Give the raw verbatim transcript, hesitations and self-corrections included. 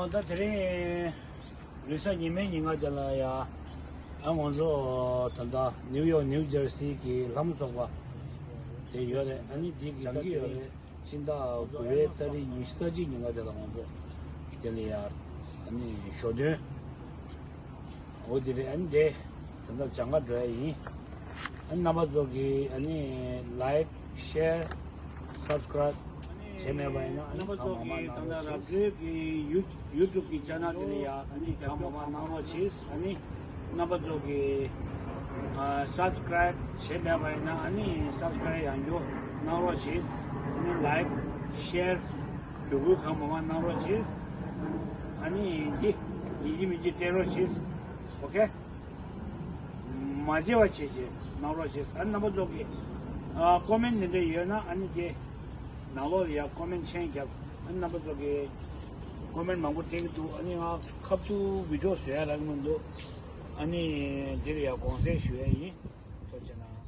ད་དེ་རིང་ལུས་ས་ཉི་མའི་ཉིན་ང་དེ་ལ་ཡ། ཨ་ང་ཚོ་ད་ལྟ་ནིའུ་ཡོག་ནིའུ་ཇར་སི་གི་ལྷ་མོ་ཚོགས་པ་དེ་ཡོད་རེད། ཨ་ནི་དེ་གི་ལངས་ཀྱི་ཡོད་རེད། ཕྱི་ཟླ་དགུ་པའི་ཏ་རིག་ཉི་ཤུ་རྩ་གཅིག་ཉིན་ང་དེ་ལ་ང་ཚོ་དེ་ལ་ཡ། ཨ་ནི་ཞོ་སྟོན། འོ་དེ་རེད། ཨ་ནི་དེ་ད་ལྟ་སྦྱང་ག་འགྲོ་ཡ་ཡིན། ཨ་ནི་རྣམ་པ་ཚོ་གིས་ཨ་ནི་ལའིཀ་ཤེར་སབ་སི་ཀ་རའིབ་བྱས་མེད་པ་ཡིན་ན། ཨ་ནི་རྣམ་པ་ཚོ་གིས་ད་ལྟ་རབ་གྲོལ་གྱི་ཡུ་ཡུ་ཊུབ་ཀྱི་ཆེ་ནལ་དེ་ལ་ཡ་ཨ་ནི་རྒྱབ་མ་གནང་རོགས་བྱེད། ཨ་ནི་རྣམ་པ་ཚོ་གིས་ཨ་སབ་སི་ཀ་རའིབ་བྱས་མེད་པ་ཡིན་ན་ཨ་ནི་སབ་སི་ཀ་རའིབ་ཡང་བསྐྱར་གནང་རོགས་བྱེད། ཨ་ནི་ལའིཀ་ཤེར་བརྒྱུད་སྐུལ་གང་མང་མང་གནང་རོགས་བྱེད། ཨ་ནི་འདི་ཡིན་གཅིག་མིན་གཅིག་སྤྲད་རོགས་བྱེད། ཨོ་ཁེ། མ་བརྗེད་པ་བྱེད་བྱེད་གནང་རོགས་བྱེད། ཨ་ནི་རྣམ་པ་ཚོ་གི་ཨ་ཀོ་མེན་ཊི་འདི་འདྲ་ཡོད་ན་ཨ་ནི་དེ་ནང་ལོགས་ལ་ཡ་ཀོ་མེན་ཊི་མཆན་བརྒྱབ། ཨ་ནི་རྣམ་པ་ཚོ་གི་ཀོ་མེན་ཊི་མང་པོ་སྤྲད་ཀྱི་འདུག་ཨ་ནི་ང་ཁ་ཐུག་བི་ཌི་ཡོ་བཟོ་ཡ་རག་གི་མི་འདུག་ཨ་ནི་འདི་ལ་ཡ་དགོངས་སེལ་ཞུ་ཡ་ཡིན། ཐུགས་རྗེ་གནང་།